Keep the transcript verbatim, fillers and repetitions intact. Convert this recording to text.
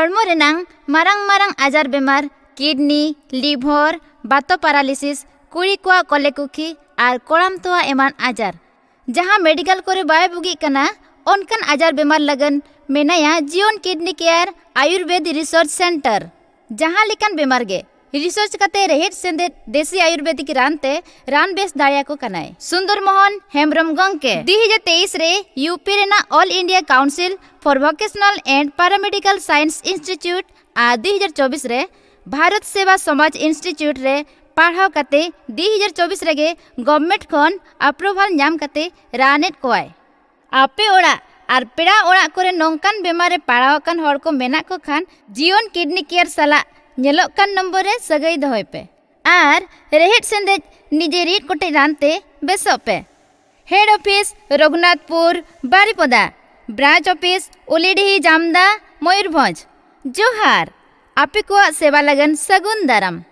ᱦᱚᱲᱢᱚ ᱨᱮᱱᱟᱝ ᱢᱟᱨᱟᱝ ᱢᱟᱨᱟᱝ ᱟᱡᱟᱨ ᱵᱮᱢᱟᱨ, ᱠᱤᱰᱱᱤ, ᱞᱤᱵᱷᱚᱨ, ᱵᱟᱛᱚ ᱯᱟᱨᱟᱞᱤᱥᱤᱥ, ᱠᱩᱲᱤ ᱠᱚᱣᱟᱜ ᱠᱚᱞᱮ ᱠᱩᱠᱷᱤ ᱟᱨ ᱠᱚᱲᱟᱢ ᱛᱚᱣᱟ ᱮᱢᱟᱱ ᱟᱡᱟᱨ᱾ ᱡᱟᱦᱟᱸ ᱢᱮᱰᱤᱠᱟᱞ ᱠᱚᱨᱮ ᱵᱟᱭ ᱵᱩᱜᱤᱜ ᱠᱟᱱᱟ, ᱚᱱᱠᱟᱱ ᱟᱡᱟᱨ ᱵᱮᱢᱟᱨ ᱞᱟᱹᱜᱤᱫ ᱢᱮᱱᱟᱭᱟ ᱡᱤᱭᱚᱱ ᱠᱤᱰᱱᱤ ᱠᱮᱭᱟᱨ ᱟᱭᱩᱨᱵᱮᱫ ᱨᱤᱥᱚᱨᱪ ᱥᱮᱱᱴᱟᱨ᱾ ᱡᱟᱦᱟᱸ ᱞᱮᱠᱟᱱ ᱵᱮᱢᱟᱨ ᱜᱮ, ᱨᱤᱥᱚᱨᱪ ᱠᱟᱛᱮ ᱨᱮᱦᱮᱫ ᱥᱮᱸᱫᱮᱫ ᱫᱮᱥᱤ ᱟᱭᱩᱨᱵᱮᱫᱤᱠ ᱨᱟᱱ ᱛᱮ ᱨᱟᱱ ᱵᱮᱥ ᱫᱟᱲᱮᱭᱟᱠᱚ ᱠᱟᱱᱟᱭ ᱥᱩᱱᱫᱚᱨ ᱢᱳᱦᱚᱱ ᱦᱮᱢᱵᱨᱚᱢ ᱜᱚᱢᱠᱮ᱾ ᱫᱩ ᱦᱟᱡᱟᱨ ᱛᱮᱭᱤᱥ ᱨᱮ ᱤᱭᱩ ᱯᱤ ᱨᱮᱱᱟᱜ All India Council for Vocational and Paramedical Science Institute ᱟᱨ ᱫᱩ ᱦᱟᱡᱟᱨ ᱪᱚᱵᱵᱤᱥ ᱨᱮ ᱵᱷᱟᱨᱚᱛ ᱥᱮᱵᱟ ᱥᱚᱢᱟᱡᱽ ᱤᱱᱥᱴᱤᱴᱭᱩᱴ ᱨᱮ ᱯᱟᱲᱦᱟᱣ ᱠᱟᱛᱮ ᱫᱩ ᱦᱟᱡᱟᱨ ᱪᱚᱵᱵᱤᱥ ᱨᱮᱜᱮ ᱜᱚᱵᱷᱢᱮᱱᱴ ᱠᱷᱚᱱ ᱟᱯᱨᱩᱵᱷᱟᱞ ᱧᱟᱢ ᱠᱟᱛᱮ ᱨᱟᱱᱮᱫ ᱠᱚᱣᱟᱭ᱾ ᱟᱯᱮ ᱚᱲᱟᱜ ᱟᱨ ᱯᱮᱲᱟ ᱚᱲᱟᱜ ᱠᱚᱨᱮ ᱱᱚᱝᱠᱟᱱ ᱵᱮᱢᱟᱨ ᱨᱮ ᱯᱟᱲᱟᱣ ᱟᱠᱟᱱ ᱦᱚᱲ ᱠᱚ ᱢᱮᱱᱟᱜ ᱠᱚ ᱠᱷᱟᱱ, ᱡᱤᱭᱚᱱ ᱠᱤᱰᱱᱤ ᱠᱮᱭᱟᱨ ᱥᱟᱞᱟᱜ ᱧᱮᱞᱚᱜ ᱠᱟᱱ ᱱᱚᱢᱵᱚᱨ ᱨᱮ ᱥᱟᱹᱜᱟᱹᱭ ᱫᱚᱦᱚᱭ ᱯᱮ ᱟᱨ ᱨᱮᱦᱮᱫ ᱥᱮᱸᱫᱮᱫ ᱱᱤᱡᱮ ᱨᱤᱫ ᱠᱚᱴᱮᱡ ᱨᱟᱱ ᱛᱮ ᱵᱮᱥᱚᱜ ᱯᱮ᱾ ᱦᱮᱰ ᱚᱯᱷᱤᱥ, ᱨᱚᱜᱷᱩᱱᱟᱛᱷᱯᱩᱨ, ᱵᱟᱨᱤᱯᱚᱫᱟ᱾ ᱵᱨᱟᱧᱪ ᱚᱯᱷᱤᱥ, ᱩᱞᱤᱰᱤᱦᱤ, ᱡᱟᱢᱫᱟ, ᱢᱚᱭᱩᱨᱵᱷᱚᱸᱡᱽ᱾ ᱡᱚᱦᱟᱨ᱾ ᱟᱯᱮ ᱠᱚᱣᱟᱜ ᱥᱮᱵᱟ ᱞᱟᱹᱜᱤᱫ ᱥᱟᱹᱜᱩᱱ ᱫᱟᱨᱟᱢ᱾